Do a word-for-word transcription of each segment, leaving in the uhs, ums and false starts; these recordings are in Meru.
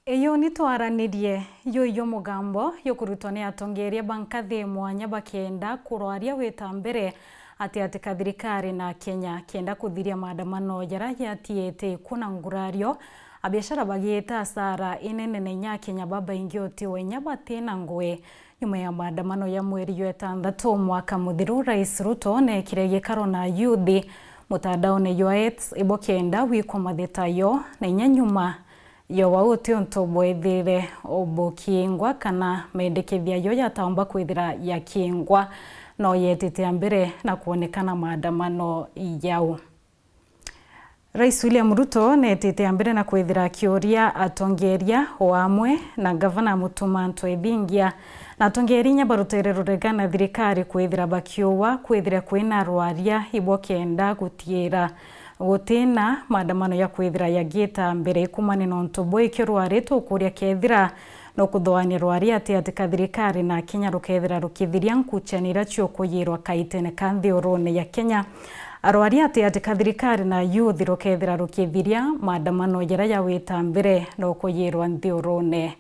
Iyo ni twaranirie, yuyu mugambo yukurutwa ni atongeria ba nkathi mwanya bakienda kurwaria wita mbere ati ati ka thirikari na Kenya kenda kuthiria maandamano jaria jatiite iku na ngurario, abiashara bagiita asara inene na inya Akenya babaingi uti wenya batina ngui. Nyuma ya maandamano ya mweri jwa itantatu mwaka muthiru, Rais Ruto neekire gikaro na ayuthi mutandaone jwa X ibo kenda gwikwa mathitayo, na inya nyuma yo wa uti untu bwethire bukingwa kana mendekethia yo yataumba kwithira yakingwa, no yeetite a mbere na kwonekana maandamano jau. Rais William Ruto neetite a mbere na kwithira akiuria atongeria o amwe na ngavana Mutuma M'Ethingia na atongeria inya barutere rurega na thirikari kwithira bakiuwa kwithira kwina rwaria ibo kenda gutiira gutina maandamano ya kwithira yagiita mbere ikumane na untu buu ikio rwari tukuria kethira no kuthoania rwari ati ati ka thirikari na Kenya rukethira rukithiria nkuchani iria ciukuyirwa kaitene ka nthi urune ya Kenya. Rwari ati ati ka thirikari na yuthi rukethira rukithiria maandamano jaria jawita mbere no kuyirwa nthi urune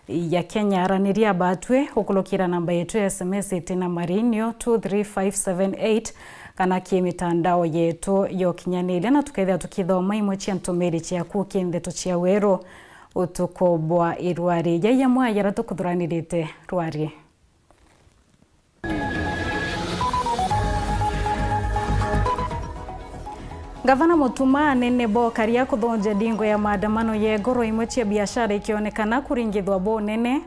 ya Kenya. Araniria batwi ukurukira namba yetu ya S M S itina marinio two three five seven eight kana ki mitandao yetu ya ukinyaniria, na tukethira tukithoma imwe cia ntumiri ciaku ki ndeto cia weru. Utuku bwa irwari. Jaiya mwa yara tukuthuranirite rwari. Ngavana Mutuma, anene bokaria kuthonja ndingo ya maandamano ya igoro, imwe cia biashara ikionekana kuringithwa bunene.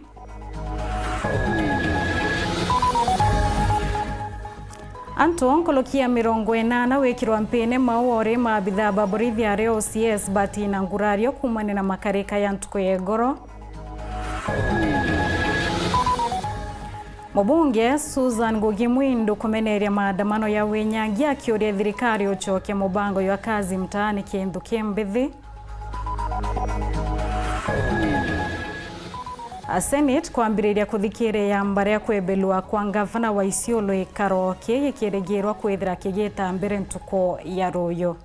Antu nkuruki ya mirongo inana gwikirwa mpine Maua uri maabithaa ba borithi aria O C S batina ngurario kuumania na makarika ya ntuku ya igoro. Mubunge Susan Ngugi Mwindu kumeneria maandamano ya winyangi akiuria thirikari ucokia mubango jwa Kazi Mtaani kintu ki mbithi. A Senate kwambiriria kuthikiria yamba ria kwebelwa kwa ngavana wa Isiolo ikaro kii gikirigirwa kwithira kigita mbere ntuku ya ruuyu.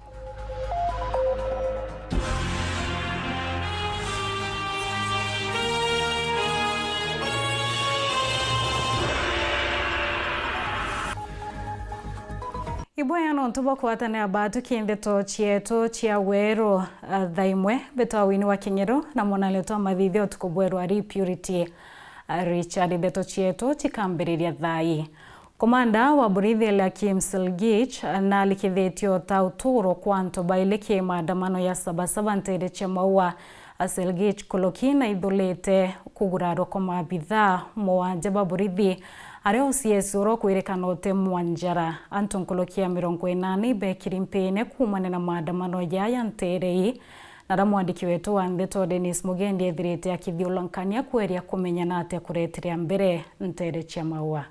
Ibwea nontu bwa kwatanira batu ki ndeto cietu cia weru. Ah, thaa imwe, mbitwa Winnie wa King'eru na mwanale twa mathithio utuku bweru ari Purity, ah, Richard. Ndeto cietu cikambiriria thaa ii. Komanda wa borithi Eliakim Selgich nalikithitie uta uturo kwa antu baili ki maandamano ya Sabasaba ntere cia Maua. Selgich nkuruki naithulite kugurarwa kwa maabithaa muwanja ba borithi, aria O C S uria ukwirikana uti Mwanjara. Antu nkuruki ya mirongo inana ibekiri mpine kuumania na maandamano jaya ntere ii, na aria mwandiki wetu wa ndeto Dennis Mugendi ethirite akithiulankania kweria kumenya na atia kuretire a mbere ntere cia Maua.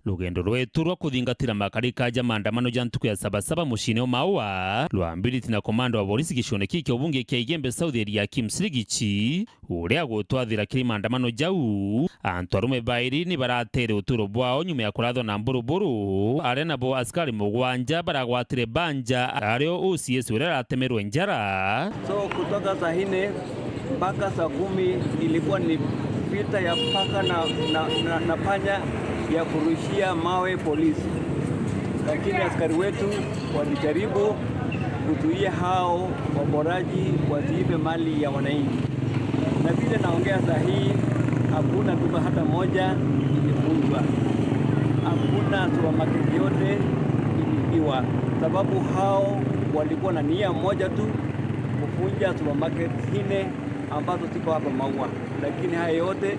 Rugendo rwetu rwa kuthingatira makarika ja maandamano ja ntuku ya Sabasaba muciine o Maua rwambiritie na komanda wa borisi gicione kii kia ubunge kia Igembe South, Eliakim Siligichi, uria agutwathira kiri maandamano jau. Antu arume bairi ni baratere uturo bwao nyuma ya kurathwa na mburuburu, aria nabo askari mugwanja baragwatire banja, ario O C S uria aratemerwe njara. So, kutoka saa nne mpaka saa kumi ilikuwa ni vita ya paka na, na, na, na panya ya kurushia mawe polisi, lakini askari wetu walijaribu kuzuia hao waporaji wasiibe mali ya wananchi. Na vile naongea saa hii, hakuna duka hata moja ilivunjwa, hakuna supermarket yote iliibiwa, sababu hao walikuwa na nia moja tu, kuvunja supermarket nne ambazo ziko hapa Maua, lakini haya yote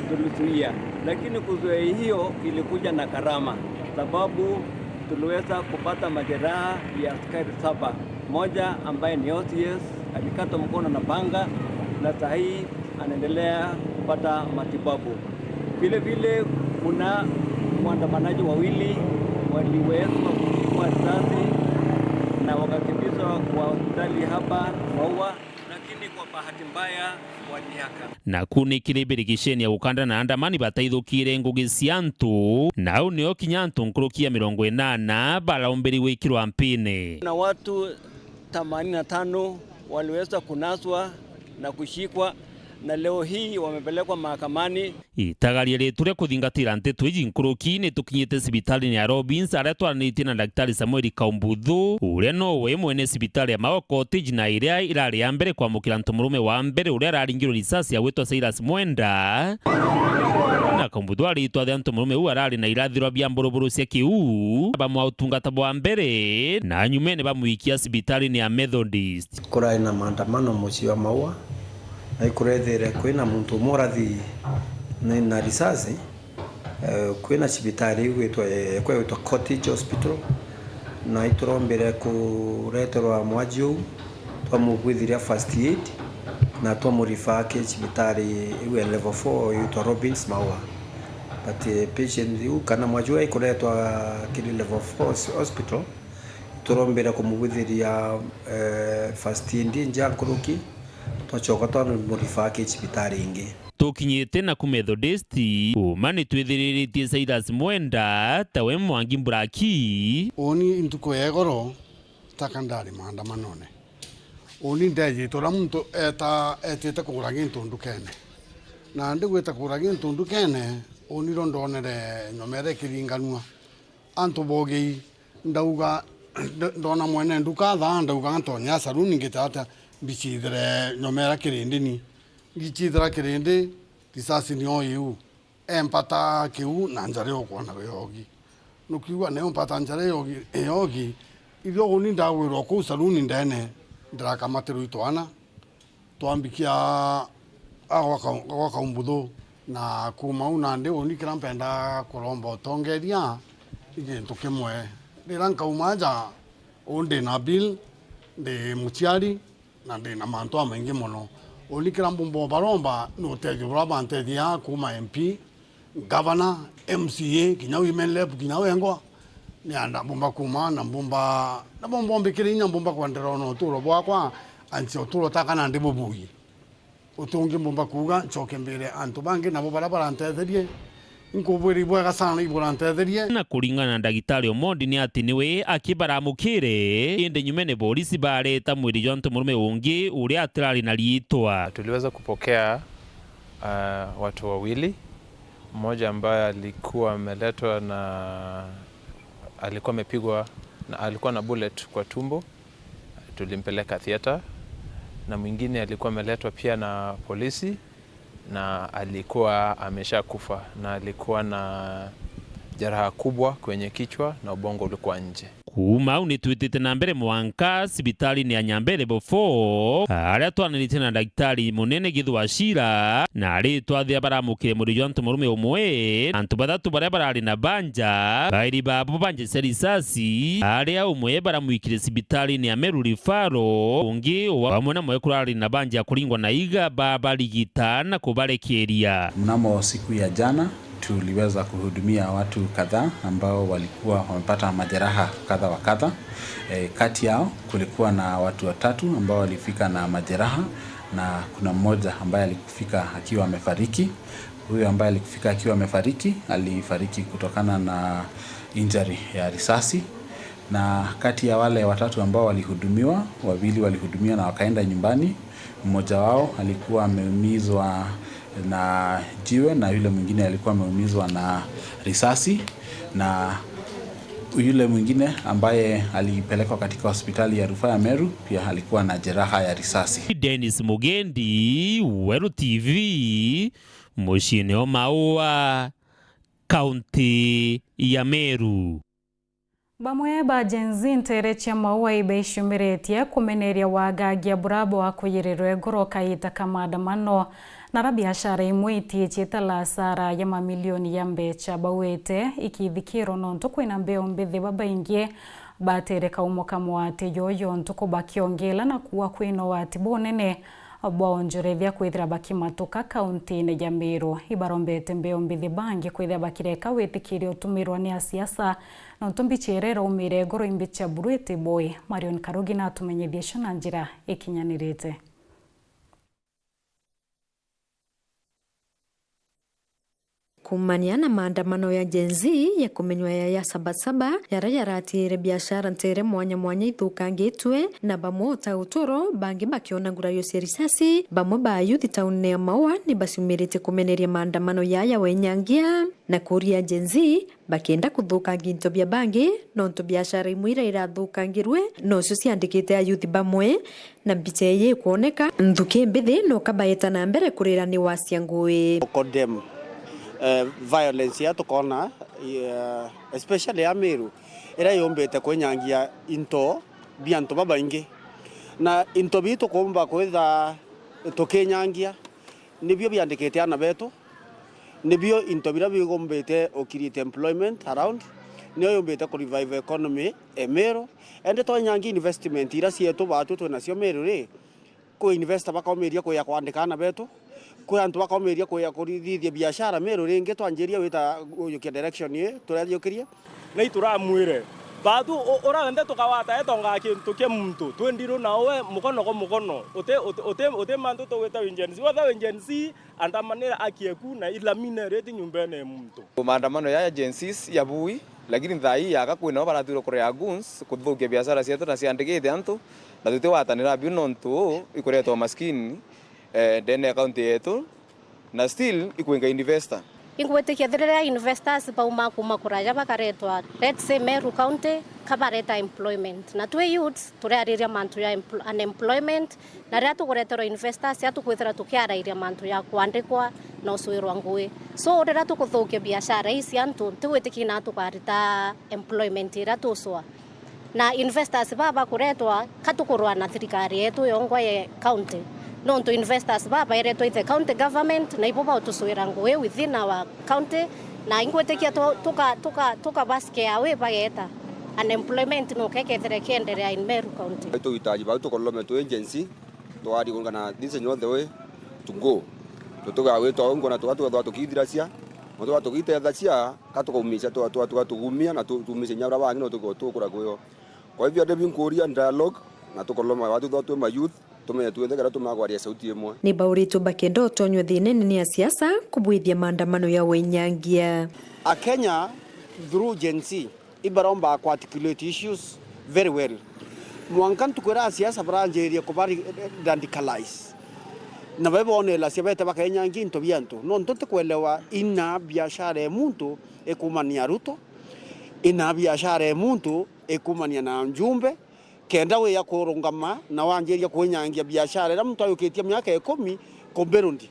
tulizuia. Lakini kuzuia hiyo ilikuja na gharama, sababu tuliweza kupata majeraha ya askari saba, moja ambaye ni O C S alikatwa mkono na panga, na saa hii anaendelea kupata matibabu. Vile vile kuna waandamanaji wawili waliweza kupigwa risasi na wakakimbizwa kwa hospitali hapa Maua, lakini kwa bahati mbaya waliaga. Naku ni kiri birigiceni ya gukanda na andamani bataithukire ngugi cia antu, na au nio kinya antu nkuruki ya mirongo inana baraumbiri gwikirwa mpine. Na watu themanini na tano Waliweza kunaswa na kushikwa, na leo hii wamepelekwa mahakamani. Itagaria ritu ria kuthingatira nteto iji nkuruki, ni tukinyite cibitarine ya Robins, aria twaranitie na Daktari Samuel Kaumbuthu, uria nowe mwene cibitari ya Maua Cottage na iria irari ya mbere kwamukira ntomurume wa mbere uria araringirwe risasi agwitwa Silas Mwenda. Na Kaumbuthu aritwathia ntomurume uu arari na irathirwa bia mburuburu cia kiu, bamwa utungata bwa mbere, na nyumene bamwikia cibitarine ya Methodist. Kurari na maandamano mucii wa Maua, na ikurethire kwina muntu umwe urathi na, na risasi, eh, kwina cibitari igwitwa, eh, kwegwitwa Cottage Hospital, na iturombire kureterwa mwaji uu, twamubwithiria first aid, na twamurifa ki cibitari iu ya level four igwitwa Robins Maua. But, eh, patient iu kana mwaji uu aikuretwa kiri level four hos-, hospital, turombire kumubwithiria, eh, first aid inja nkuruki, twacoka twamurifaa ki cibitari ingi. Tukinyite naku Methodist, uma ni twithiriritie Silas Mwenda, tawe Mwangi Mburaki. Uni ntuku ya igoro, taka ndari maandamanone. Uni ndejite uria muntu eta-, etite kugura gintu ndukene. Na ndigwita kugura gintu ndukene, uni ro ndonere nyomera ikiringanua. Antu bogi, ndauga, nd-, ndona mwene nduka athaa, ndauga, "Ntonya saluni ngite atia, mbicithire nyomera kirindi ni." Ngicithira kirindi, risasi nio iu. Empata kiu na njara iu ukwona wi ogi. Nukiuga, "Nio mpata njara iogi, iogi." Ithio uni ndagwirwa kuu saluni ndene, ndirakamatirwa i twana. Twambikia a gwa Ka-, gwa Kaumbuthu, na kuuma au nandi uni kiria mpenda kuromba utongeria i gintu kimwe. Riria nkauma aja, uu ndi na bill, ndi muciari, na ndi na mantu amaingi mono. Uni kiria mbumba ubaromba ni utethio buria bantethia kuuma M P, Gavana, M C A, kinya women rep, kinya wengwa, ni anda mbumba kuuma, na mbumba, na mbumba umbikire inya mbumba kwenderera na uturo bwakwa, ansi uturo taka na ndi bubui. Utungi mbumba kuuga, ncoke mbire antu bangi nabo baria barantetherie, nkubwira ibwega sana iburantetherie. Na kuringana na Ndagitari Omondi ni ati niwe akibaramukire, indi nyumene borisi bareta mwiri jwa ntomurume ungi uria atirari na riitwa. Tuliweza kupokea, ah, watu wawili. Mmoja ambaye alikuwa ameletwa na, alikuwa amepigwa na, alikuwa na bullet kwa tumbo, tulimpeleka theater, na mwingine alikuwa ameletwa pia na polisi na alikuwa ameshakufa na alikuwa na jeraha kubwa kwenye kichwa na ubongo ulikuwa nje. Kuuma au ni twitite na mbere mwanka cibitarine ya Nyambere Level four, aria twaniritie na ndagitari munene Githu wa Shira, na ari twathia baramukire mwiri jwa ntomurume umwe, antu bathatu baria barari na banja, bairi babo banja cia risasi, aria umwe baramwikire cibitarine ya Meru Referral, ungi wa-, bamwe na mwekuru arari na banja ya kuringwa na iga, babarigita na kubarekeria. Mnamo siku ya jana, tuliweza kuhudumia watu kadhaa ambao walikuwa wamepata majeraha kadha wa kadha. E, kati yao kulikuwa na watu watatu ambao walifika na majeraha na kuna mmoja ambaye alikufika akiwa amefariki. Huyo ambaye alikufika akiwa amefariki, alifariki kutokana na injury ya risasi. Na kati ya wale watatu ambao walihudumiwa, wawili walihudumiwa na wakaenda nyumbani. Mmoja wao alikuwa ameumizwa na jiwe na yule mwingine alikuwa ameumizwa na risasi, na yule mwingine ambaye alipelekwa katika hospitali ya rufaa ya Meru pia alikuwa na jeraha ya risasi. Dennis Mugendi, Weru T V, muciine o Maua, kaunti ya Meru. Bamwe ba Gen Z nteere cia Maua ibaicumiritie kumeneria waagagia burabo wa kuyirirwe ngoro kaita ka maandamano, na ra biashara imwe itiichite la hasara ya mamilioni ya mbecha. Bauite ikithikirwo nontu kwina mbeu mbithi babaingi bateere kaumo ka mwati juju ntuku bakiongela na kuua kwina ugwati bunene bwaonjorethia kwithira bakimatuka kauntine ya Meru. Ibarombete mbeu mbithi bangi kwithira bakireka witikirio utumirwa ni asiasa, nontu mbicha iria iraumire igoro i mbicha buru iti bui. Marion Karugi natumenyithie cio na njira ikinyanirite. Kuumania na maandamano ya Gen Z ya kumenywa ya, ya Sabasaba, jaria jaratiire biashara nteere mwanya mwanya ithukangitue, na bamwe uta uturo, bangi bakiona ngurario cia risasi, bamwe ba ayuthi taunine ya Maua ni baciumiritie kumeneria maandamano ya, ya wenyangia, na kuuria Gen Z bakienda kuthukangia into bia bangi, nontu biashara imwe iria irathukangirue nocio ciandikite ayuthi bamwe, na mbicha ii ikwoneka nthuki mbithi no kabaeta na mbere kurira ni wacia ngui. Condemn, eh, violence ya tukona, eh, especially ya Meru, iria yumbite kwinyangia into bia antu babaingi, na into bii tukumba kwitha tukinyangia, nibio biandikite ana betu, nibio into biria bigumbite u create employment around, nio yumbite ku revive economy e Meru. Ende twanyangia investment iria cietu baatu twinacio Meru ri, kwi investor bakaumiria kuya kwandika ana betu, kwi antu bakaumiria kuya kurithithia biashara Meru ringi, twanjiria wita ujukia direction ii turajukirie. Na ituramwire, baatu u-, uria wenthe tukawata etongaa kintu kia muntu, twi ndiru na uwe mukono kwa mukono, uti, uti, uti, uti mantu tugwita wi Gen Z. Wetha wi Gen Z, andamanira aki eku na ilamine riti nyumbene ya muntu. Maandamano ya Gen Zs ya bui, lakini thaa ii yaka kwina o baratwirwa kurea goons, kuthukia biashara cietu na ciandikite antu, na tutiwatanira biu nontu ikuretwa maskini, eh, ndene ya kaunti yetu. Na still ikwinga investor. Ingwitikia riria investors bauma kuma kuraja bakaretwa, let's say, Meru County, kabareta employment. Na twi youths, turiariria mantu ya empl-, unemployment, na riria tukureterwa investors, atukwithira tukiarairia mantu ya kwandikwa na ucwirwa ngui. So, riria tukuthukia biashara ii cia antu, ntigwitikia na tukarita employment iria tucwa. Na investors baa bakuretwa, ka tukurwa na thirikari yetu yongwa ye county. Nontu investors baa bairetwe i the county government, na ibo bautucwira ngui within our county, na ingwitikia tu-, tuka, tuka, tuka ba scare away bageeta. Unemployment no kekethire kienderea in Meru County. Ituhitaji bau tukolome twi Gen Z, twari kungana this is not the way to go. Tutigagwita ungu na tuga tugathwa tukithiracia, na tuga tugitethacia, ka tukaumicia, tuga, tuga, tuga tugumia na tu-, tuumicie inya uria bangi no tugo-, tugukura kwio. Kwa hivyo, ndebi nkuria dialogue, na tukoloma watu thwa twi ma youth, tumenye twithe kera tumagwaria sauti imwe. Ni bauritwe bakenda utonywa thinene ni asiasa kubwithia maandamano ya wenyangia. A Kenya through Gen Z, ibaromba ku articulate issues very well. Mwanka ntuku iria asiasa baranjirie kuba ra-, radicalize, na babe bonelacia bete bakenyangia into bia antu. Nontu ntikwelewa ina biashara e muntu ikumania Ruto, ina biashara e muntu ikumania na njumbe, kenda wia kurungama na wanjiria kwinyangia biashara iria muntu ayukitie miaka ikumi kumbirundi.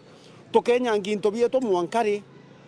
Tukenyangia into bietu mwanka ri?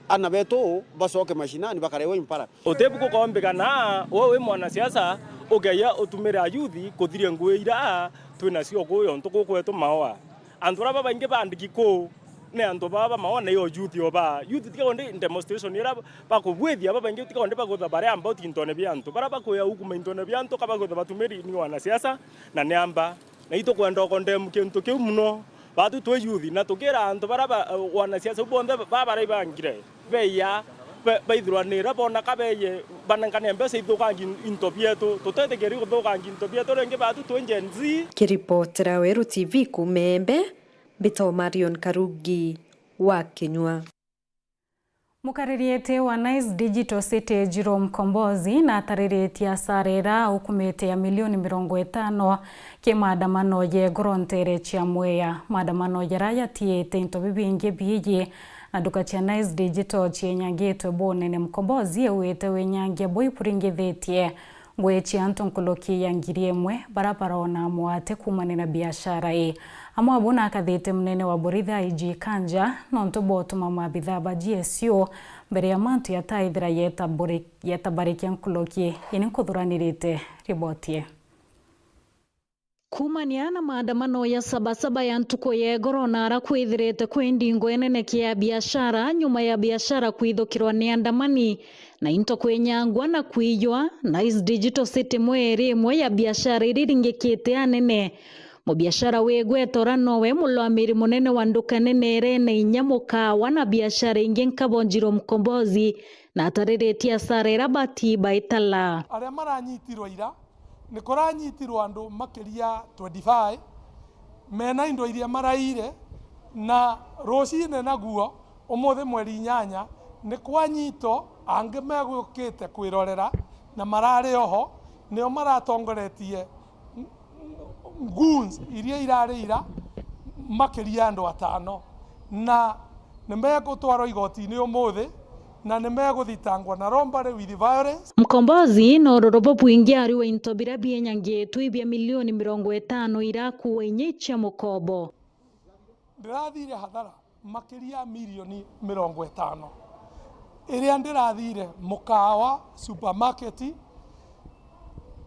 Ana betu bacoke mashinani bakarewa impara. Utibu kukombikana, we wi mwanasiasa, ukeya utumire ayuthi kuthiria ngui iria twinacio kuu yontu kuu kwetu Maua. Antu aria babaingi bandiki kuu ni antu baa ba Maua na iyo youth yo baa. Youth tiga undi demonstration iria bakubwithia, babaingi tiga undi bakwitha bari ambao intone bia antu. Baria bakwia ukuma intone bia antu, ka bakwitha batumiri ni wanasiasa na ni amba. Na itukwenda ukondemu kintu kiu muno. Batu twi youth, na tukira antu baria ba, wanasiasa bonthe ba, baria ibangire, beya, be-, baithirwanira bona ka beye, banengane mbeca ithukangi into bietu. Tutetikiri guthukangi into bietu ringi batu twi Gen Z. Kiripotera Weru T V kuuma Embe, mbitagwa Marion Karugi wa Kinyua. Mukariritie wa Nice Digital City Jerome Kombozi natariritie asara iria aukumite ya milioni mirongo itano ki maandamano ya igoro ntere cia Mwea. Maandamano jaria jatiite into bibingi biiji na nduka cia Nice Digital cienyangitwe bunene. Mukombozi augite winyangia buu iburingithitie ngui cia antu nkuruki ya ngiri imwe baria barona mwate kuumania na biashara ii. Amwe abu na akathite munene wa borithi I G Kanja nontu bwa utuma maabithaa ba G S U mbere ya mantu yataithira yetaburi-, yetabarikia nkuruki ini nkuthuranirite riboti ii. Kuumania na maandamano ya Sabasaba ya ntuku ya igoro na ara kwithirite kwi ndingo inene kia biashara nyuma ya biashara kwithukirwa ni andamani, na into kwinyangwa na kwijwa, Nice Digital City Mwea iri imwe ya biashara iria iringikite anene. Mubiashara wi igweta uria nowe mulwamiri munene wa nduka nene iria ina inya mukawa na biashara ingi nkabo Njiro Mkombozi, na atariritie asara iria bati baitala. Aria maranyitirwe ira, ni kuranyitirwe andu makiria twenty-five, mena indo iria maraire, na rucine naguo, umuthi mweri inyanya, Ni kwa nyito, angi megukite kwirorera na marari oho, nio maratongoretie goons iria irari ira makiria andu atano, na ni megutwarwa igotini umuthi, na ni meguthitangwa na robbery with violence. Mkombozi na ururu bubwingi ari wa into biria bienyangiitwe ibia milioni mirongo itano irakua inya icia mukobo. Ndirathire hathara makiria ya milioni mirongo itano, iria ndirathire mukawa, supermarket,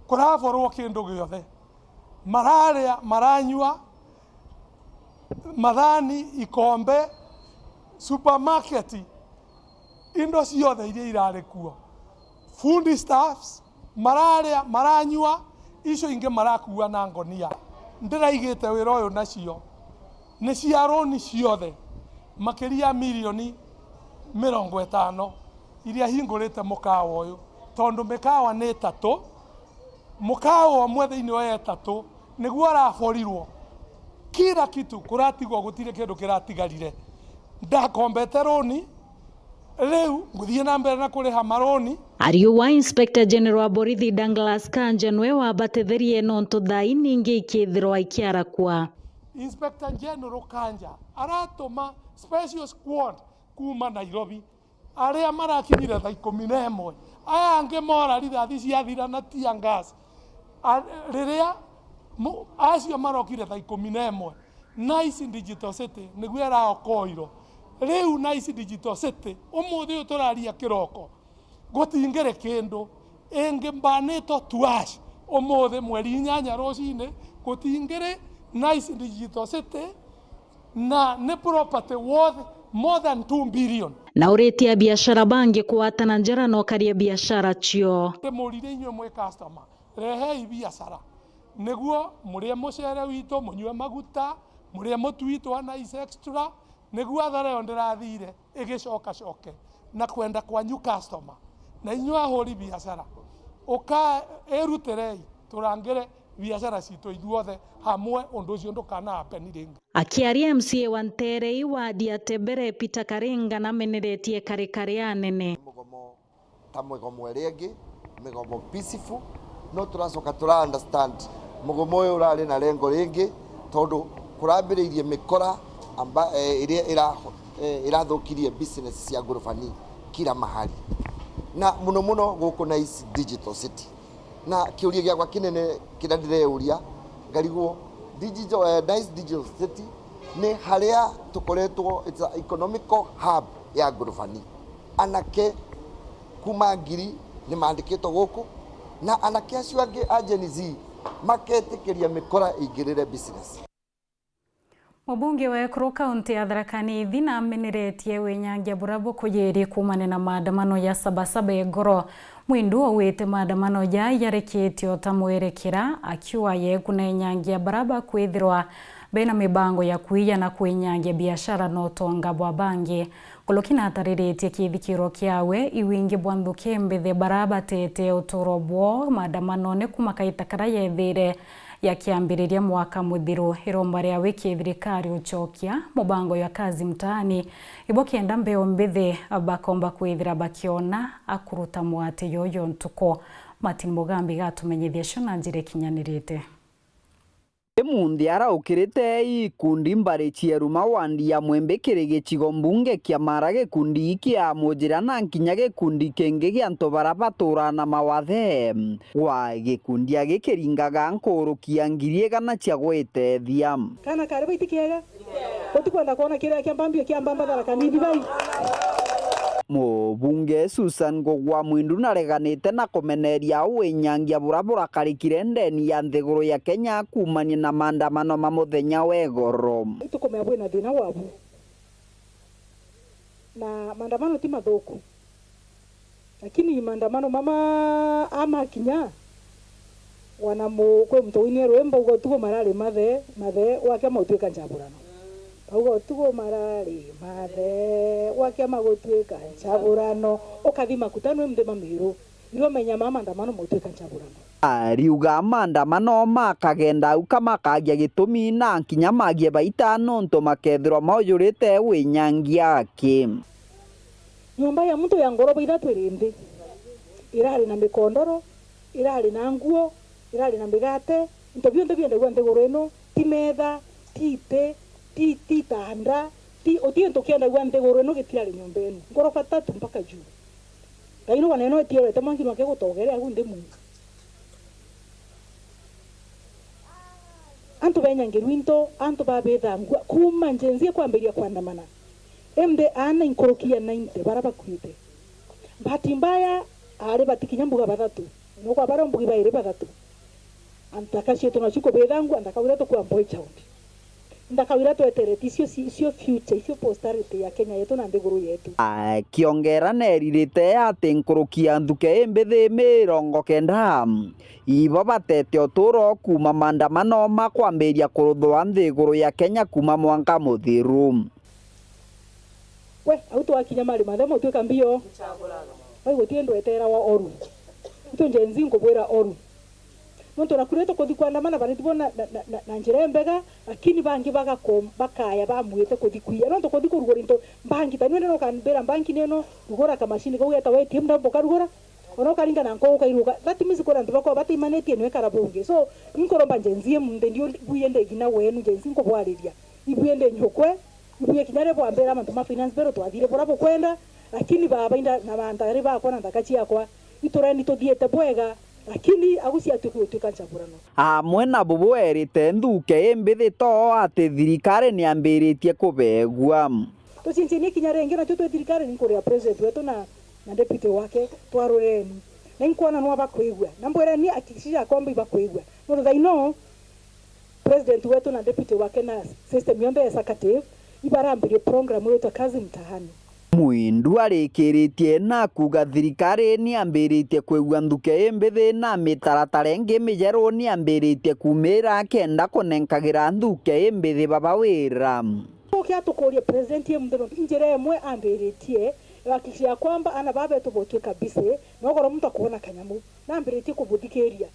kuraborwo kindu giothe, mararia, maranyua, mathani, ikombe, supermarket, indo ciothe iria irari kuo, food stuffs, mararia, maranyua, icio ingi marakua na ngonia. Ndiraigite wira uyu nacio ni cia roni ciothe, makiria ya milioni mirongo itano iria hingurite mukawa uyu, tondu mikawa ni itatu, mukawa umwe thiini wa itatu niguo araborirwo. Kila kitu kuratigwo, gutiri kindu kiratigarire. Ndakombete roni, riu nguthii na mbere na kuriha maroni. Ariuga Inspector General wa borithi Douglas Kanja nwe wabatetherie nontu thaa ii ningi ikithirwa ikiarakua. Inspector General Kanja aratuma special squad kuuma Nairobi. Aria marakinyire thaa ikumi na imwe, aya angi mora rithathi ciathira na tear gas. A-, riria mu-, acio marokire thaa ikumi na imwe, Nice Digital City niguo iraokoirwo. Riu Nice Digital City, umuthi uyu turaria kiroko, gutingiri kindu. Ingi mbanitwo tuash, umuthi mweri inyanya rucini, gutingiri Nice Digital City, na ni property worth more than two billion. Na uritie abiashara bangi kugwatana njara na ukaria biashara cio. Ndimurire inywe mwi customer, rehei biashara, niguo murie mucere witu, munyue maguta, murie mutu witu wa Nice Extra, niguo athara iyo ndirathire igicokacoke na kwenda kwanyu customer. Na inywe ahuri biashara, uka irutirei, turangire biashara citu ithuothe hamwe, undu ucio ndukana happen ringi. Akiaria M C A wa Nterei wadi ya Tebere, Peter Karinga, nameneretie karikari anene. Mugomo ta migomo iria ingi, migomo peaceful, no turacoka tura understand mugomo uyu urari na lengo ringi, tondu kurambiririe mikora amba, eh, iria ira-, eh, irathukirie business cia ngurubani kila mahali, na muno muno guku Nice Digital City. Na kiuria giakwa kinene kiria ndireuria, ngarigwo digital, eh, Nice Digital City ni haria tukoretwo, it's a economical hub ya ngurubani. Anake kuma ngiri ni mandikitwo guku, na anake acio angi a Gen Z maketikiria mikora ingirire business. Mubunge wa ekuru kaunti ya Tharaka Nithi nameneretie winyangia buria bukuyirie kuumania na maandamano ya Sabasaba Egoro. Mwindu augite maandamano jaa jarikitie o ta mwerekera, akiuga yekunenyangia baria bakwithirwa bena mibango ya kwiya na kwinyangia biashara na utonga bwa bangi. Nkuruki natariritie kithikiro kiawe, iwingi bwa nthuki mbithe baria batete uturo bwoo maandamanone kuma kaita karia yethire yakiambiriria mwaka muthiru. Iromba ria wiki thirikari ucokia mubango ya Kazi Mtaani, ibo kenda mbeu mbithi bakomba kwithira bakiona akuruta mwati yoyo ntuku. Martin Mugambi gatumenyithia cio na njira ikinyanirite. Imunthi araukirite ikundi mbari cia Ruma wandi ya Mwembe kiri gicigo mbunge kia Mara, gikundi iki amujira na nkinya gikundi kingi gia antu bara baturaa na mawathe. Gwa gikundi agikiringaga nkuruki ya ngiri igana cia gwitethia. Kana kari baiti kiega? Utikwenda kwona kiria kia mbambio kia mbamba Tharaka Nithi bai? Mubunge Susan Ngugwa Mwindu nareganite na kumeneria winyangia bura burakarikire ndeni ya nthiguru ya Kenya kuumania na maandamano ma muthenya wa igoro. Tukumea bwina thina wabu. Na maandamano ti mathuku. Lakini maandamano mama amakinya, wana mu-, kwi muntu winie rwimbo uga, "Utugo marari mathe, mathe, gwakema gutuika nchaburano." Bauga, "Utugo marari mathe, gwakema gutuika nchaburano." Ukathi makuta nwi mthima miru. Irio menya ma maandamano mautuika nchaburano. Ariuga maandamano makagenda au kamakagia gitumi na nkinya magie baita nontu makethirwa maujurite winyangia aki. Nyomba ya muntu ya ngoroba ithatu iri nthi. Irari na mikondoro, irari na nguo, irari na migate, into bionthe biendagua nthiguru ino, ti metha, ti iti, ti, ti itanda, ti, uti into kiendagua nthiguru ino gitirari nyomba ino. Ngoroba tatu mpaka juu. Ngai nuga neno etiorete mwanki nwake gutogere agu nthi muntu. Antu benyangirwa into, antu babithangua, kuuma Gen Z kwambiria kwandamana. Indi aana inkuruki ya ninety bara bakuite. Bahati mbaya, aari bati kinya mbuga bathatu. Nokwa baria mbugi bairi bathatu. Anthaka cietu nacio kubithangua, anthaka uria tukua boy child. Nthaka iria tweterete icio ci-, icio future, icio posterity ya Kenya yetu na nthiguru yetu. Akiongera neririte ati nkuruki ya nthuke imbithi mirongo kenda ibo batete uturo kuuma maandamano ma kwambiria kuruthwa nthiguru ya Kenya kuuma mwanka muthiru. We, au twakinya mari mathemo twika mbio. Wai gutie ndweteragwa oru. Itu Gen Z nkubwira oru. Nontu naku riria tukuthi kwandamana, bariti bo na, na, na, na, na njira imbega, lakini bangi bagako-, bakaya bamwite kuthi kwia. Nontu kuthi kurugura into, mbangi, ta nwende nokambira mbangi neno, rugura kamashini kau getagwa A T M, ndambo karugura, ona ukaringa na nko ukairuga. That means kuri antu bakwa bataimanetie nwekara bungi. So, inkuromba Gen Z munthi ndio buye ndi ngina wenu, Gen Z nkubwariria. Ibuye ndi nyukwe, ibuye kinya ri bwambira mantu ma finance bill twathire bura bukwenda, lakini baba inda na mantari bakwa na nthaka ciakwa, itureni tuthiite bwega. Lakini agu ciatuika gutuika nchaburano. Amwe na bubu erite nthuke imbithi too ati thirikari niambiritie kubegua. Tucincinie kinya ringi, natio twi thirikari, ni nkuria president wetu na, na deputy wake, twarureni. Na inkwona nwa bakwigua. Na mbwireni akikishi yakwa mbi bakwigua. Nontu thaino, president wetu na deputy wake na system yonthe ya executive, ibarambirie program yetwa Kazi Mtaani. Mwindu arikiritie na kuuga thirikari niambiritie kwigua nthuke imbithi na mitaratara ingi mijeru niambiritie kumira kenda kunenkagira nthuke imbithi baba wira. Tukia tukurie president e muthenya, njira imwe ambiritie, ya kuhakikisha ya kwamba ana baba betu botuika busy, na ugoro muntu akwona kanyamu, na ambiritie kubuthikiria.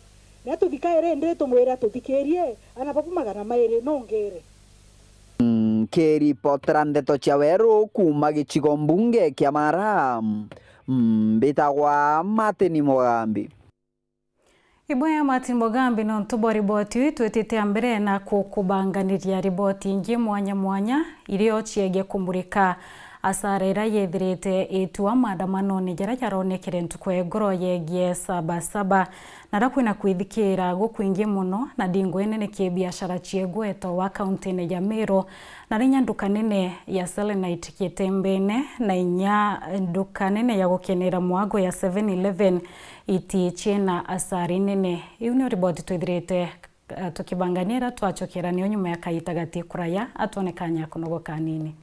Na tuthikaire ndi tumwire atuthikirie, ana babu magana mairi nongere. Nkiripotera ndeto cia weru kuuma gicigo mbunge kia Mara, mbitagwa Martin Mugambi. Ibwega Martin Mugambi nontu bwa riboti iu. Twitite a mbere na kukubanganiria riboti ingi mwanya mwanya, irio ciegie kumurika asara iria yethirite itua maandamanone jaria jaronekere ntuku ya igoro yegie Saba Saba. Naria kwina kwithikiira gukwingi mono na ndingu inene ki biashara cia igweto wa kauntine ya Meru, na rinya nduka nene ya Selenite Kitembene, na inya nduka nene ya gukenera mwago ya Seven Eleven iti ciina asari nene. Iu nio riboti twithirite, eh, tukibangania iria twacokera nio nyuma ya kaita gati kuraya, atwone kanya ya kunogoka anini.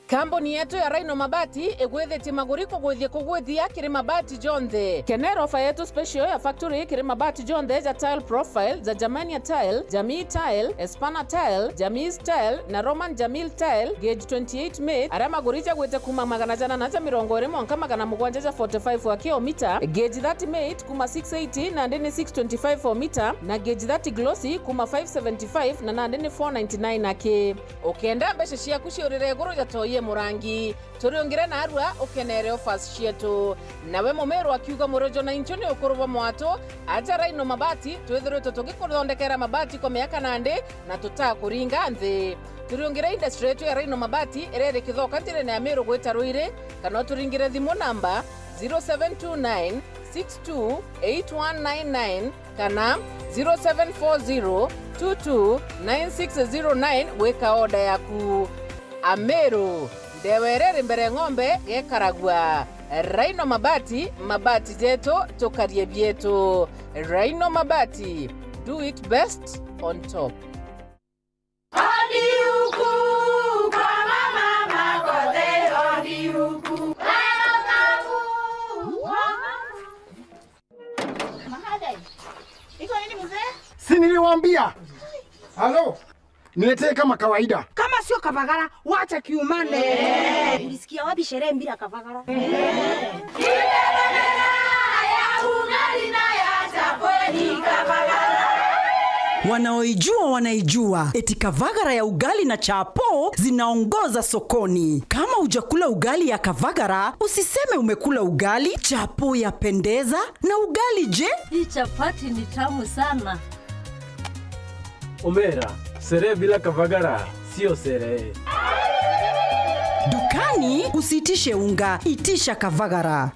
Kambuni yetu ya Rhino Mabati igwithitie maguri kugwithia kugwithia kiri mabati jonthe. Kenera ofa yetu special ya factory kiri mabati jonthe ja tile profile, ja Germania tile, Jamii tile, Espana tile, Jamii tile na Roman Jamil tile, gauge twenty-eight made, aria maguri jagwite kuma magana jana na ja mirongo iri mwanka magana mugwanja ja forty-five aki o mita, gauge thirty made kuma six eighty nandi ni six twenty-five o mita, na gauge thirty glossy kuma five seventy-five na nandi ni four ninety-nine aki. Ukenda mbeca ciaku ciurire iguru ja toi e murangi, turiungire narua ukenere offers cietu. Nawe mumiru akiuga murojo na inchu ni ukuru bwa mwatu, aja Rhino Mabati, twithiritwe tugikuthondekera mabati kwa miaka nandi na tutakuringa nthi. Turiungire industry yetu ya Rhino Mabati iria iri Kithoka njirene ya Meru gwita Ruiri, kana uturingire thimu namba zero seven two nine six two eight one nine nine kana zero seven four zero two two nine six zero nine gwika order yaku. Ameru, ndewa iria iri mbere ng'ombe gekaragua. Rhino Mabati, mabati jetu, tukarie bietu. Rhino Mabati, do it best on top. Odi huku kwa mama Makothe, odi huku. Mahadai. Iko nini mzee? Si niliwaambia? Halo? Niletee kama kawaida. Kama sio kabagara, wacha kiumane. Ulisikia wapi sherehe bila kabagara? Wanaoijua wanaijua, eti kavagara ya ugali na chapo zinaongoza sokoni. Kama hujakula ugali ya kavagara, usiseme umekula ugali. Chapo yapendeza, na ugali je? Hii chapati ni tamu sana. Omera, sherehe bila kavagara sio sherehe. Dukani usiitishe unga, itisha kavagara.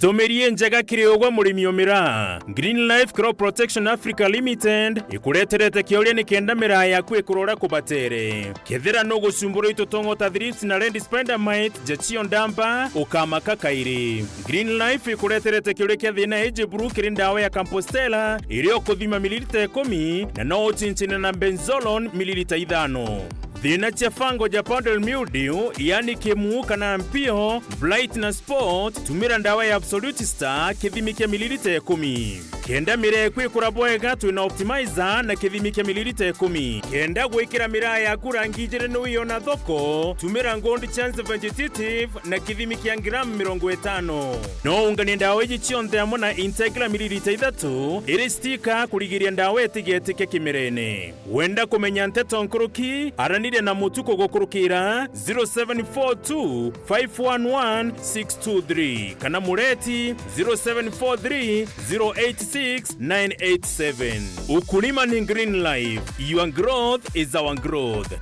Tumirie njega kiri ugwe murimi o miraa. Green Life Crop Protection Africa Limited ikureterete kioria nikenda miraa yaku ikurora kubatere. Kethira nugucumbura itutongo ta thrips na red spider mite, ja cio ndamba, ukamaka kairi. Green Life ikureterete kioria kia thina iji buru kiri ndawa ya Compostella, iria ukuthima mililita ikumi, na no ucinchine na benzolone mililita ithano. Thina cia fungal ja powdery mildew, yani kimu kana mpio, blight na spot, tumira ndawa ya Absolute Star, kithimi kia mililita ikumi. Kenda miraa yaku ikura bwega, twina optimizer na kithimi kia mililita ikumi. Kenda gwikira miraa yaku rangi ijiri ni wiona thoko, tumira Gold Chance Vegetative na kithimi kia gramu mirongo itano. No unganie ndawa iji cionthe amwe na Integra mililita ithatu, iri stika kurigiria ndawa itigetike kimirene. Wenda kumenya nteto nkuruki? Araniria na Mutuku gukurukira zero seven four two five one one six two three kana Mureti zero seven four three zero eight six nine eight seven. Ukulima ni Green Life. Your growth is our growth.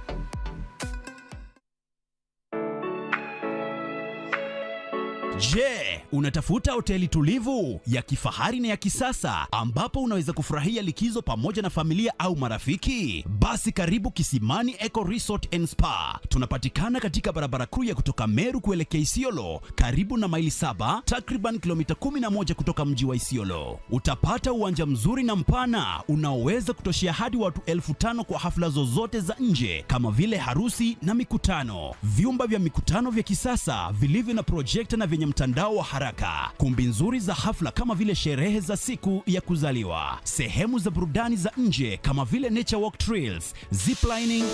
Je, unatafuta hoteli tulivu, ya kifahari na ya kisasa ambapo unaweza kufurahia likizo pamoja na familia au marafiki? Basi karibu Kisimani Eco Resort and Spa. Tunapatikana katika barabara kuu ya kutoka Meru kuelekea Isiolo, karibu na Maili Saba, takriban kilomita kumi na moja kutoka mji wa Isiolo. Utapata uwanja mzuri na mpana unaoweza kutoshea hadi watu elfu tano kwa hafla zozote za nje kama vile harusi na mikutano. Vyumba vya mikutano vya kisasa vilivyo na projekta na vyenye mtandao wa haraka. Kumbi nzuri za hafla kama vile sherehe za siku ya kuzaliwa. Sehemu za burudani za nje kama vile nature walk trails, ziplining,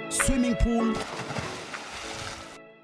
swimming pool,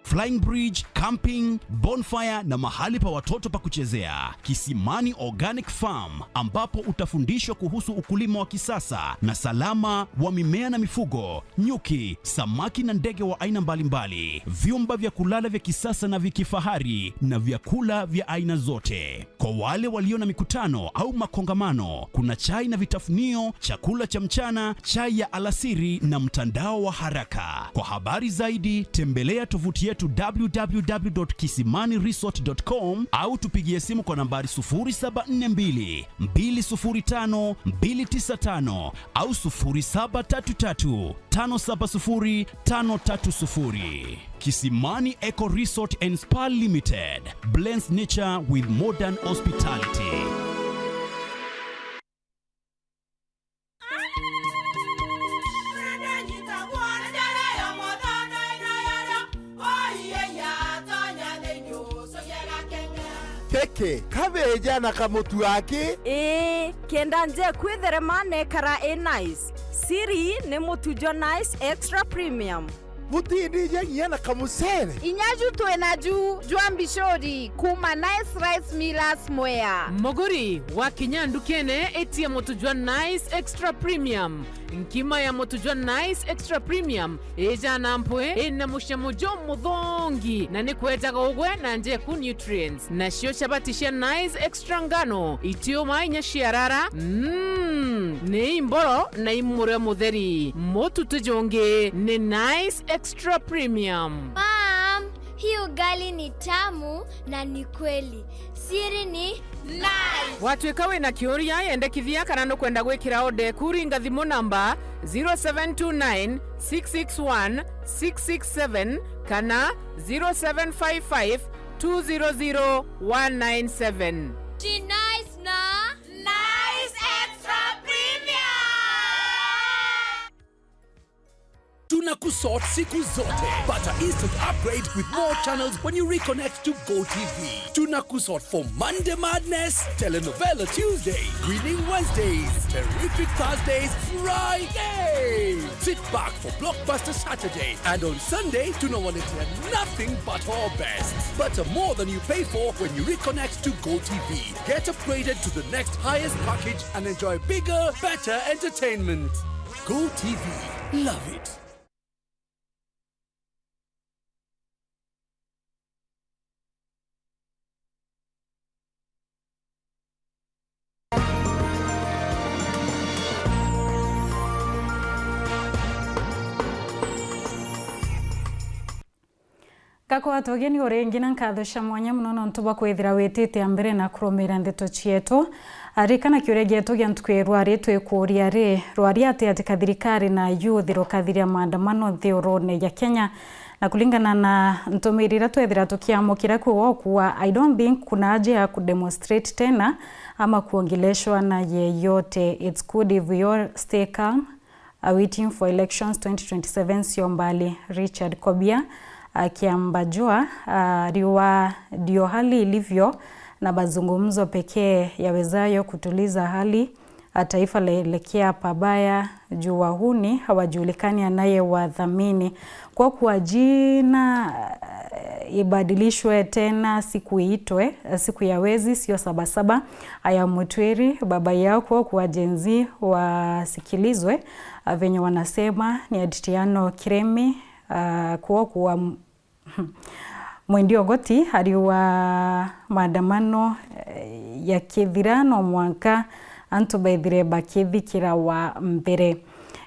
flying bridge, camping, bonfire na mahali pa watoto pa kuchezea. Kisimani Organic Farm, ambapo utafundishwa kuhusu ukulima wa kisasa na salama wa mimea na mifugo, nyuki, samaki na ndege wa aina mbalimbali, vyumba vya kulala vya kisasa na vya kifahari na vyakula vya aina zote. Kwa wale walio na mikutano au makongamano, kuna chai na vitafunio, chakula cha mchana, chai ya alasiri na mtandao wa haraka. Kwa habari zaidi, tembelea tovuti yetu w w w dot kisimani resort dot com au tupigie simu kwa nambari sufuri saba nne mbili, mbili sufuri tano, mbili tisa tano au sufuri saba tatu tatu, tano saba sufuri, tano tatu sufuri. Kisimani Eco Resort and Spa Limited blends nature with modern hospitality. Keke, kabeja na kamutu aki? Ii, kenda nje kwitherema nekara i nice. Siri ni mutu jwa Nice Extra Premium. Butindije nginya na kamucere? Inya ju twina ju jwa mbicuri kuma Nice Rice Millers Mwea. Muguri, wakinya ndukene, itia mutu jwa Nice Extra Premium. Nkima ya mutu jwa Nice Extra Premium ijana mpwi, ina mucamo jumuthongi, na ni kwejaga ugwe na njeku nutrients. Nacio chabati cia Nice Extra ngano, itiuma inya ciarara, mm, ni imboro na imurio mutheri. Mutu ti jungi, ni Nice Extra Premium. Mom, hii ugali ni tamu na ni kweli. Siri ni Nice. Watwika wina kiuria, yendekithia kana nukwenda gwikira order eku, ringa thimu namba zero seven two nine, six six one, six six seven kana zero seven five five, two zero zero, one nine seven. Ti Nice na Nice Extra Premium. Tunakusort siku zote. Pata instant upgrade with more channels when you reconnect to Go T V. Tunakusort for Monday Madness, Telenovela Tuesday, Grinning Wednesdays, Terrific Thursdays, Fridays. Sit back for Blockbuster Saturday, and on Sunday, tunawaletea nothing but our best. Butter more than you pay for when you reconnect to GoTV. Get upgraded to the next highest package and enjoy bigger, better entertainment. GoTV. Love it. Gakwa tugeni uringi na nkatho cia mwanya muno nontu bwa kwithira witite a mbere na kurumira ndeto cietu. Arikana kiuria gietu gia ntuku ya rwari, twikuria ri, rwari ati ati ka thirikari na youth rukathiria maandamano nthi urune ya Kenya? Na kuringana na ntumiri iria twethira tukiamukira, kwi gwa kuuga, "I don't think kuna haja ya kudemonstrate tena ama kuongeleshwa na yeyote. It's good if we all stay calm, uh, waiting for elections twenty twenty-seven sio mbali." Richard Kobia akiamba jua, uh, riua ndio hali ilivyo na mazungumzo pekee yawezayo kutuliza hali, a, taifa laelekea pabaya juu wahuni hawajulikani anayewadhamini. Kwa kuwa jina, eh, ibadilishwe tena siku iitwe, eh, siku ya wezi, sio Sabasaba, aya Mutwiri, baba yao, kwa kuwa Gen Z wasikilizwe, ah, venye wanasema ni Adriano Kiremi, ah, kwa kuwa Mwendi Ogoti ariuga maandamano, eh, yakithira no mwanka antu bethire bakithikira wa mbere.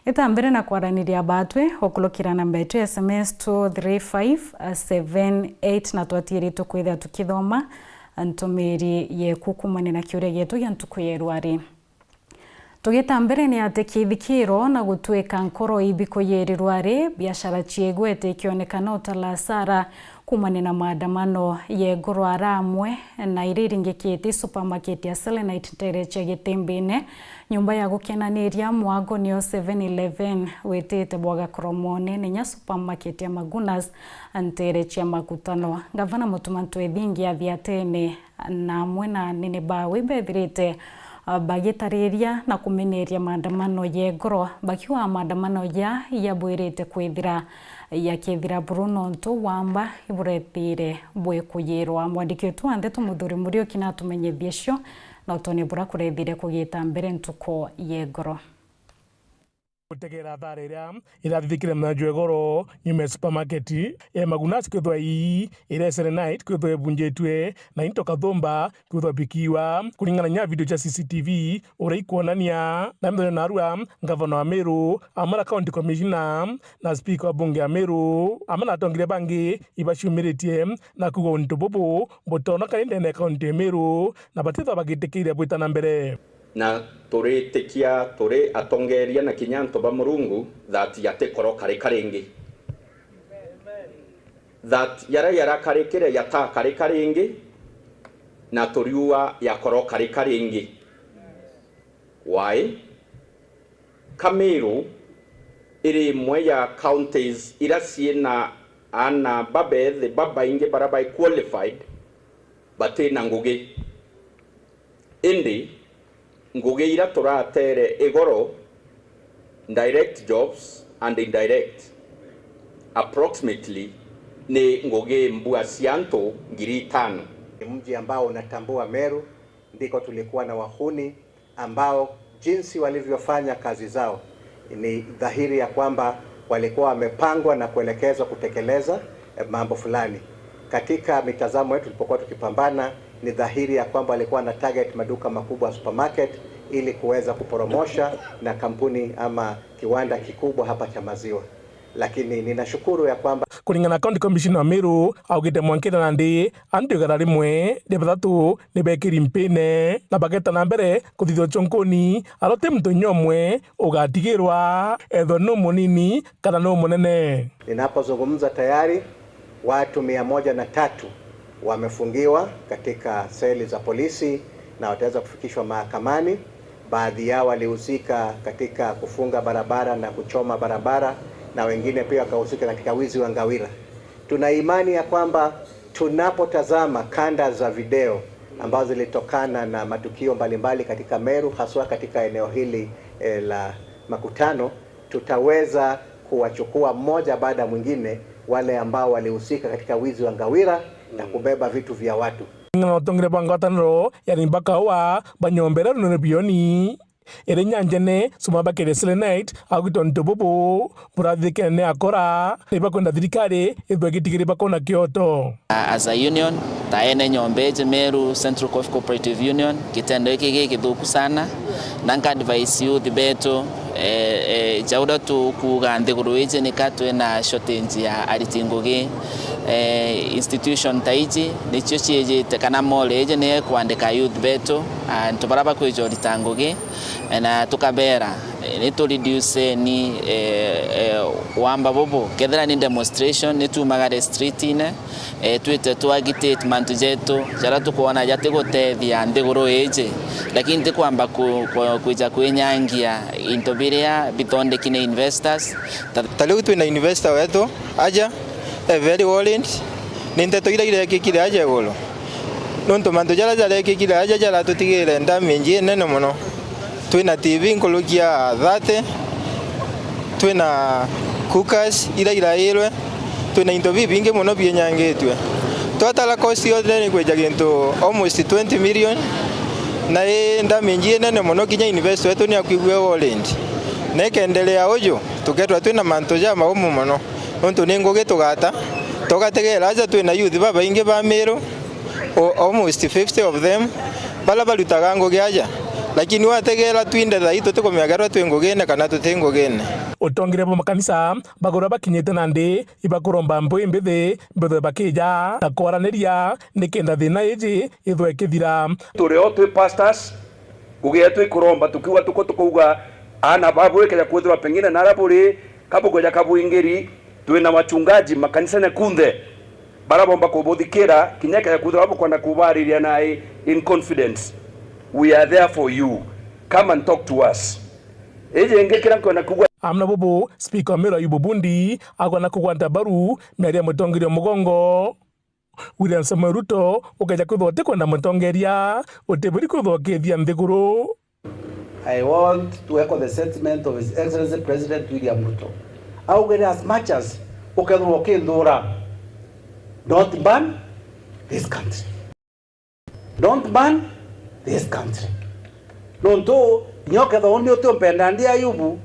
Ita mbere na kwaraniria batwe ukurukira namba yetu ya S M S two three five seven eight, na twatiiritwe kwithira tukithoma ntumiri yeku kuumania na kiuria gietu gia ntuku ya rwari. Tugita mbere ni ati kithikiro na gutwika nkoro ibikuyirirwa ri, biashara ciegwete ikionekana utala hasara kuumania na maandamano ya igoro ara amwe na iria iringikite supermarket ya Selenite ntere cia Gitimbine, nyumba ya gukenaniria mwago niyo Seven Eleven witite bwa Gakoromone, na inya supermarket ya Magunas ntere cia Makutano. Gavana Mutuma Ntwethingi athiatene na amwe na anene bawe bethirite, ah, bagitariria na kumeneria maandamano ya igoro, bakiuga maandamano ya yabwirite kwithira yakithira buru nontu wamba iburetire bwikuyirwa. Mwandiki wetu wa ndeto Muthuri Muriuki natumenyithie cio na utoni bura kurethire kugita mbere ntuku ya igoro. Gutegera athara iria irathithikire mwanju igoro nyuma ya supermarket ya Magunas kwithwa ii iria Selenite kwithwa ibunjitwe na into kathumba kwithwa bikiwa. Kuringana na video cia C C T V uria ikwonania, na mithenya narua, ngavana wa Meru amwe na county commissioner na speaker wa bunge ya Meru amwe na atongeria bangi ibaciumiritie na kuuga untu bubu butonekana ndene ya county ya Meru na batithwa bagitikiria bwita na mbere. Na turitikia turi atongeria na kinya antu ba Murungu that yatikoroka rika ringi. That yaria yarakarikire yatakarika ringi, na turiua yakoroka rika ringi. Why? Ka Meru iri imwe ya counties ira ciina aana babethi babaingi bara bai qualified batina ngugi. Indi ngugi ira turatere igoro, direct jobs and indirect, approximately ni ngugi mbua cia antu ngiri itano. Ni mji ambao unatambua Meru, ndiko tulikuwa na wahuni ambao jinsi walivyofanya kazi zao, ni dhahiri ya kwamba walikuwa wamepangwa na kuelekezwa kutekeleza, eh, mambo fulani. Katika mitazamo yetu tulipokuwa tukipambana, ni dhahiri ya kwamba walikuwa wana target maduka makubwa ya supermarket ili kuweza kuporomosha na kampuni ama kiwanda kikubwa hapa cha maziwa. Lakini ninashukuru ya kwamba Kuringana na County Commissioner wa Meru, augite mwankire nandi antu igana rimwe ria bathatu ni bekiri mpine na bageta na mbere kuthithwa chonkoni, aro ti muntu inya umwe ugatigirwa, ethwa ni umunini kana ni umunene. Ninapozungumza tayari, watu mia moja na tatu wamefungiwa katika seli za polisi na wataweza kufikishwa mahakamani. Baadhi yao walihusika katika kufunga barabara na kuchoma barabara, na wengine pia wakahusika katika wizi wa ngawira. Tuna imani ya kwamba tunapotazama kanda za video ambazo zilitokana na matukio mbalimbali katika Meru, haswa katika eneo hili, eh, la Makutano, Tutaweza kuwachukua mmoja baada ya mwingine wale ambao walihusika katika wizi wa ngawira na kubeba vitu vya watu. Ng'ana utongere bwa ngwataniro ya Rimba Kaua banyombere runene bioni. Iri nyanjene, suma bakire Selenite, agwitwa ntu bubu, burathikene akora, ibakwenda thirikari ithwe gitigiri bakona kioto. As a union, ta ene nyomba iji Meru Central Coffee Cooperative Union, kitendo giki gikithuku sana, na nka advise youth betu, eh, eh, ja uria tukuuga nthiguru iji nika twina shortage ya ariti ngugi. Eh, institution ta iji nicio ciijite kana mall iji ni kwandika youth betu, antu baria bakwija urita ngugi, na tukabera, eh, ni tu reduceni, eh, eh, wamba bubu. Kethira ni demonstration, ni tumagare streetine, eh, twite tu agitate mantu jetu jaria tukwona jatigutethia nthiguru iji, lakini ti kwamba ku-, ku-, kwija kwinyangia into biria bithondeki ni investors. Ta- Ta riu twina investor wetu aja, e very worried ni nteto iria irekikire aja iguru, nontu mantu jaria jarekikire aja jaratutigire damage inene mono. Twina T V nkuruki ya thirty, twina cookers iria irairwe, twina into bibingi mono bienyangitue. Twatara cost yonthe ni kwija gintu almost twenty million, na i damage inene mono, kinya investor wetu ni akwigua worried. Na ikendelea uju, tukethirwa twina mantu jamaumu mono, nontu ni ngugi tugata, tugategera aja twina youth babaingi ba Meru, o-, almost fifty of them, baria barutaga ngugi aja, lakini wategera twinde thaa ii tutikumenya kethirwa twi ngugine kana tuti ngugine. Utongere bwa makanisa bagurwa bakinyite nandi, ibakuromba mbui mbithi mbithwe bakija na kwaraniria nikenda thina iji ithwe ikithira. Turi o twi pastors, ngugi yetu ikuromba tukiuga tuko tukauga aana babu ikeja kwithirwa pengine naria buri, kabugeja kabwingiri, twina wachungaji makanisene kunthe, baria bomba kubuthikira, kinya ikeja kwithirwa bukwenda kubariria nai in confidence. We are there for you. Come and talk to us. Iji ingi kiria nkwenda kuuga. Amwe na bubu, Speaker wa Meru Ayubu Bundi akwenda kugwata mbaru miario ya mutongeria mugongo. William Samoei Ruto ukeja kwithwa utikwenda mutongeria, utiburi kwithwa ukithia nthiguru. I want to echo the sentiment of His Excellency President William Ruto. Augire, as much as ukethirwa ukindura, don't burn this country. Don't burn this country. Nontu, inya ukethirwa uuni utiumpenda ndi Ayubu,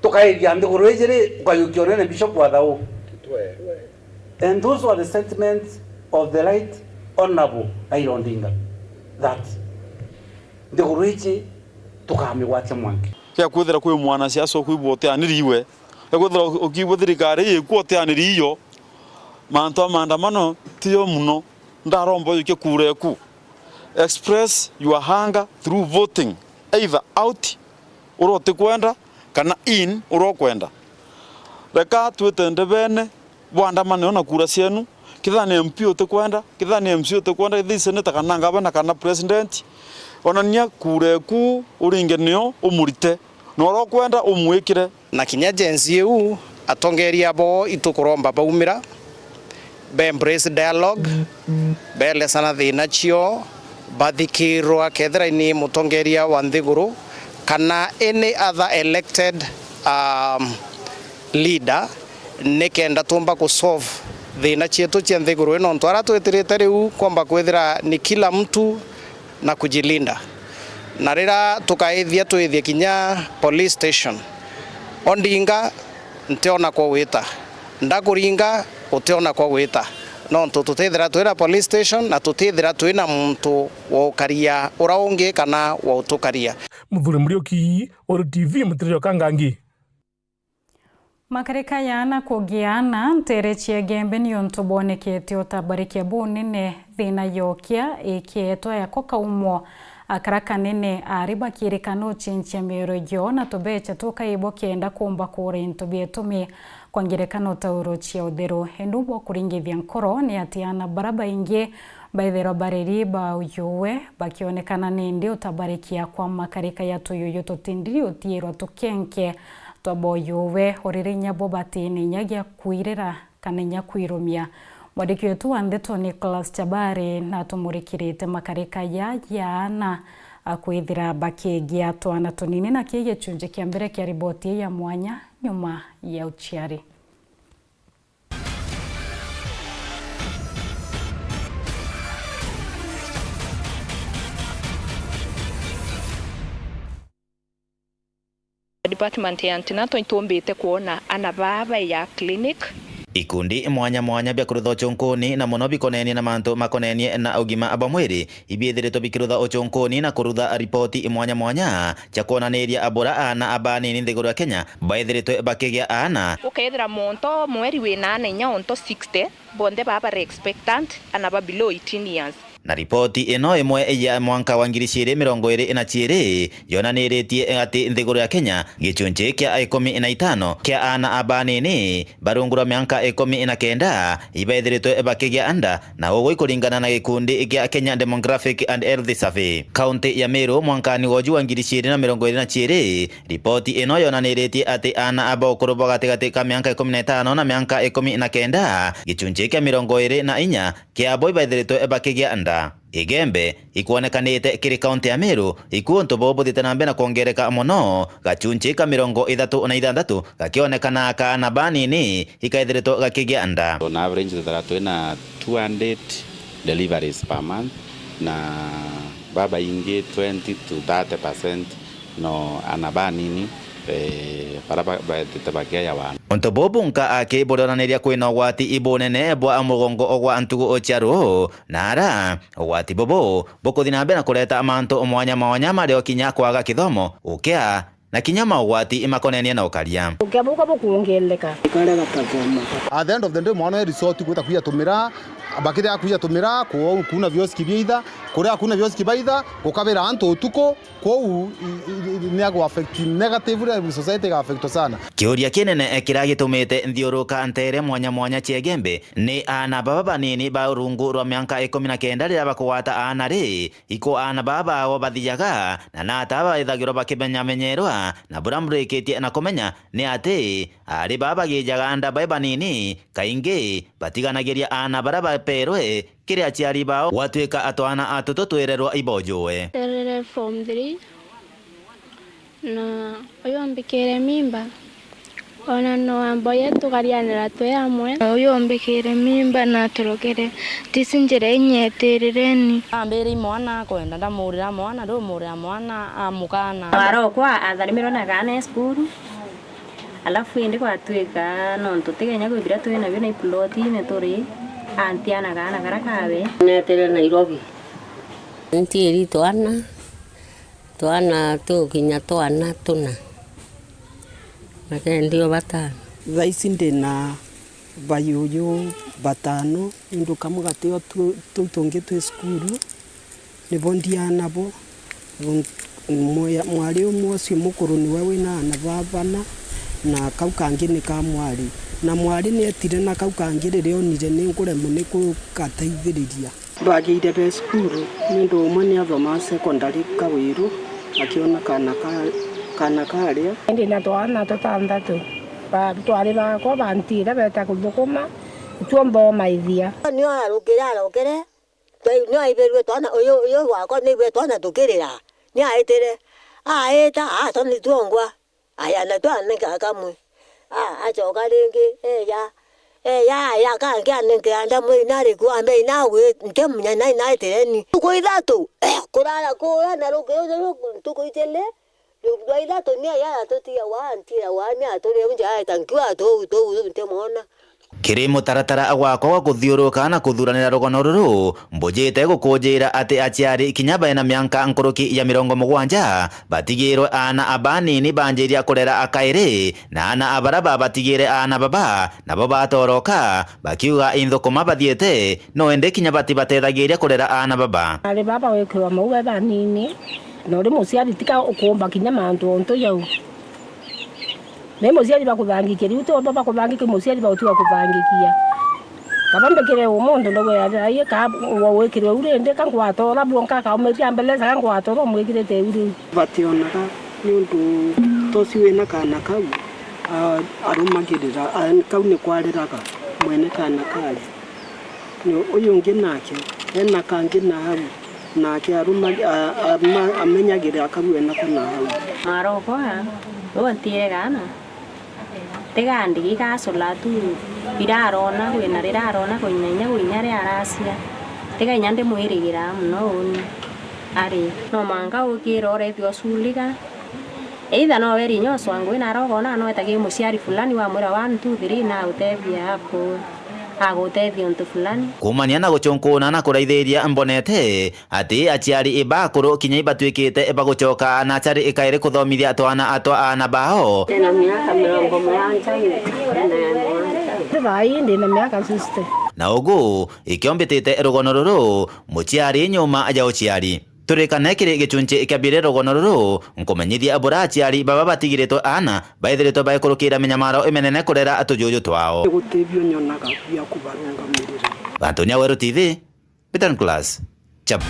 tukaithia nthiguru iji ri, ukayukia unene Bishop wa thau. And those were the sentiments of the Right Honourable Raila Odinga, that nthiguru iji tukamigwatia mwanki. Gia kwithira kwi mwanasiasa ukwigua utianiri iwe, gia kwithira ukiigua thirikari iku utianiri iyo, mantu a maandamano tiyo muno. Ndaromba ujukie kura eku. Express your hunger through voting, either out uria utikwenda kana in uria ukwenda. Reka twite ndebene, bwandamane ona kura cienu. Kethira ni M P utikwenda, kethira ni M C A utikwenda, kethira ni senator kana ngavana kana president, onania kura eku uringe nio umurite, na uria ukwenda umwikire. Na kinya Gen Z iu, atongeria bo itukuromba baumira, be embrace dialogue, beelesana thina cio, bathikirwa kethira ni mutongeria wa nthiguru kana any other elected, um, leader, nikenda tumba ku solve thina cietu cia nthiguru ino, nontu aria twitirite riu kwomba kwithira ni kila mtu na kujilinda. Na riria tukaithia twithie kinya police station, Odinga, ntiona kwa gwita, ndakuringa, utiona kwa gwita, nontu tutithira twina police station na tutithira twina muntu wa ukaria ura ungi kana wa utukaria. Muthuri Muriuki, Uru T V, Mutiriri o Kangangi. Makarika ya ana kugia ana ntere cia Igembe niuntu bwonekete utabarikia bunene, thina yokia ikietwa yako kaumo. Akara kanene ari bakirikana ucinchia mioro yo na tubecha tukaibwa kenda kumba kura into bietumi kwa ngerekano tauro cia utheru. Indi bwa kuringithia nkoro ni ati ana bara baingi baithirwa bareri ba uyuwe bakionekana nindi utabarikia kwa makarika ya tuyuyu tutindiri utiirwa tukenke twa boyuwe, uriri inya bo batina inya gia kwirira kana inya kwirumia. Mwandiki wetu wa ndeto Nicholas Chabari natumurikirite makarika ya yaana a kwithira bakigia twana tunini, na kii gicunji kia mbere kia riboti ii ya mwanya nyuma ya uciari. Department ya antenatal itumbite kwona ana baa baija clinic. Ikundi mwanya mwanya bia kurutha ucunkuni na mono bikonenie na mantu makonenie na ugima bwa mwiri ibiithiritwe bikirutha ucunkuni na kurutha ripoti mwanya mwanya cia kwonaniria bura aana abanini nthiguru ya Kenya baithiritwe bakigia aana. Ukeethira muntu mweri wina aana inya untu sixty, bonthe baa bari expectant, ana ba below eighteen years. Na ripoti ino imwe ya mwanka wa ngiri ciiri mirongo iiri na ciiri yonaniritie ati nthiguru ya Kenya, gicunci kia ikumi na itano kia aana abanini barungu rwa mianka ikumi na kenda ibaithiritwe bakigia nda, na ugu ikuringana na gikundi kia Kenya Demographic and Health Survey. Kaunti ya Meru, mwankani woju wa ngiri ciiri na mirongo iiri na ciiri, ripoti ino yonaniritie ati aana aba ukuru bwa gatigati ka mianka ikumi na itano na mianka ikumi na kenda, gicunci kia mirongo iiri na inya kiabo ibaithiritwe bakigia nda. Igembe ikwonekanite kiri kaunti ya Meru, ikuo untu buu buthiite na mbere na kwongereka mono, gacunci ka mirongo ithatu na ithanthatu gakionekana kaana banini ikaithiritwe gakigia nda. On average, twithagirwa twina two hundred deliveries per month, na babaingi twenty to thirty percent no ana banini, eh, bara ba-, baetete bakiaja wana. Untu buu bunka aki burionaniria kwina ugwati ibunene bwa mugongo gwa ntugu cia ruu, na ara ugwati bubu bukuthi na mbere na kureta mantu mwanya mwanya mario kinya kwaga kithomo, ukia, na kinya maugwati imakonenie na ukaria. Ukia buka bukuongereka. At the end of the day, mwana e resort gwita kwiyatumira, bakithia kwiyatumira, ku-, kuna vioski biaitha, kuria kuna vioski baitha, gukabira antu utuku, Kwou i-, i-, i-, ni agu affect negatively, society iga affect sana. Kiuria kinene kiria gitumite nthiuruka nteere mwanya mwanya cia Igembe ni aana baba banini ba rungu rwa mianka ikumi na kenda riria bakugwata aana ri, iku aana baba bao bathiaga, na nata baithagirwa bakimenyamenyerwa, na buria mburikitie na kumenya ni ati aari baba bagijaga nda bai banini, kaingi batiganagiria aana baria baperwe kiri aciari bao, gwatuika a twana a tutu twirerwa ibojue. Nderere form three, na uyu umbikire mimba, ona no amboye tukarianira twi amwe. Uyu umbikire mimba na aturugire, tisi njira inyetirireni. Ambire mwana kwenda, ndamurira mwana, ndumurira mwana, amukana. Mwarokwa atharimirwe na kaana e cukuru. Alafu indi gwatuika nontu ti kenya kwi biria twi nabio na iploti ni turi antiana kaana karia kawe. Neetire Nairobi. Ntiiri twana, twana tukinya twana tuna, na kendio batano. Thaisi ndi na bayuyu batano, nontu kamwe gatio tu-, tuu tungi twi cukuru. Nibo ndiaa nabo. Mwa-, mwari umwe ucio mukuru niwe wina aana ba bana, na kau kangi ni ka mwari. Na mwari nietire na kau kangi riria onire ni nkuremwa ni kugateithiriria. Bagiire be cukuru, nontu umwe ni athomaa secondary Kawiru, akiona kaana ka-, kaana karia. Ndi na twana tutanthatu, ba-, twari bakwa, bantire beeta kuthukuma, tuo nthomaithia. Nio arukire, arokere. Twa-, nio aibirue twana, uyu, uyu wakwa niaibirue twana tukirira. Niaitire, aita, atwa nitwongwa. Aya, na twanenka kamwe. A, acoka ringi, eja, eja, aya kangi anenke anda mwe, ina riku ambe, ina gwi, nte munya, na inaitire ni. Ntuku ithatu, kurara kura na ruki, ntuku ijiri, Rwa ithatu ni aya atutiga wa, antiga wa, ni aturi unja aita nkiwa tou, tou, ntimwona. Kiri mutaratara gwakwa gwa kuthiuruka na kuthuranira rugano ruru, mbujite gukunjira ati aciari kinya baina mianka nkuruki ya mirongo mugwanja batigirwe aana abanini banjiria kurera akairi, na aana baria babatigire aana baba, nabo batoroka, bakiuga inthukuma bathiite, no indi kinya batibatethagiria kurera aana baba. Ari baba wikirwa mau be banini, na uri muciari tika ukumba kinya mantu ontu jau. Ni muciari bakuthangikia, riu ti baba bakuthangikia, muciari bautiga kuthangikia. Kaba mbikire umundu ndauga ya, ai, ka wa wikirwe u rindi, ka ngwata ura bwonka, ka umiria mbeleza, ka ngwata ura umwikirite u riu. Bationaga niundu tosi wina kaana kau, a-, arumagirira, a-, kau ni kwariraga mwene kaana kari. Ni uyu ungi nake, ena kangi na hau, nake aruma-, a-, ama-, amenyagira kau enako na hau. Maroko aya, ubatire kaana, Tiga ndigi igacula tu, irarona kwina rirarona kwina inya, kwina riaracia. Tiga inya ndimwirigira mono uuni. Ari, no mwanka ukira urethia uculiga. Either no weri inya ucwangwi na ara ugona no etagie muciari fulani wamwira one, two, three na agutethia aku-, agutethia untu fulani. Kuumania na gucunkuna na kuraithiria mbonete ati aciari iba akuru kinya ibatuikite bagucoka na aciari ikairi kuthomithia twana twa aana bao. Ndina miaka mirongo mugwanja na mugwanja. Thaa ii ndina miaka sixty. Na ugu ikiombitite rugono ruru, muciari nyuma ya uciari. Turikane kiri gicunci kia biri rugono ruru, nkumenyithia bura aciari baba batigiritwe aana baithiritwe baikurukira minyamaro imenene kurera tujuju twao. Gutethio nyonaga bia kubarungamirira. Bantu nya Weru T V, Bitan Class, Chap.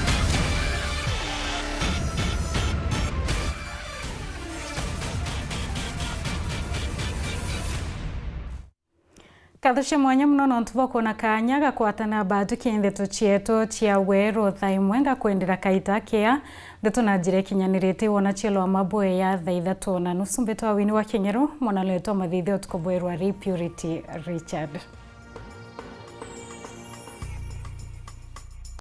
Nkatho cia mwanya mono nontu bwa kwona kaanya ga kwatana baathukia ndeto cietu cia Weru thaa imwe. Ngakwendera kaita kea ndeto na njira ikinyanirite wona cielwa maboe ya thaa ithatu na nusu. Mbitwa Winnie wa Kinyeru, mwana letu wa mathithio tuko bwerwa ri Purity Richard.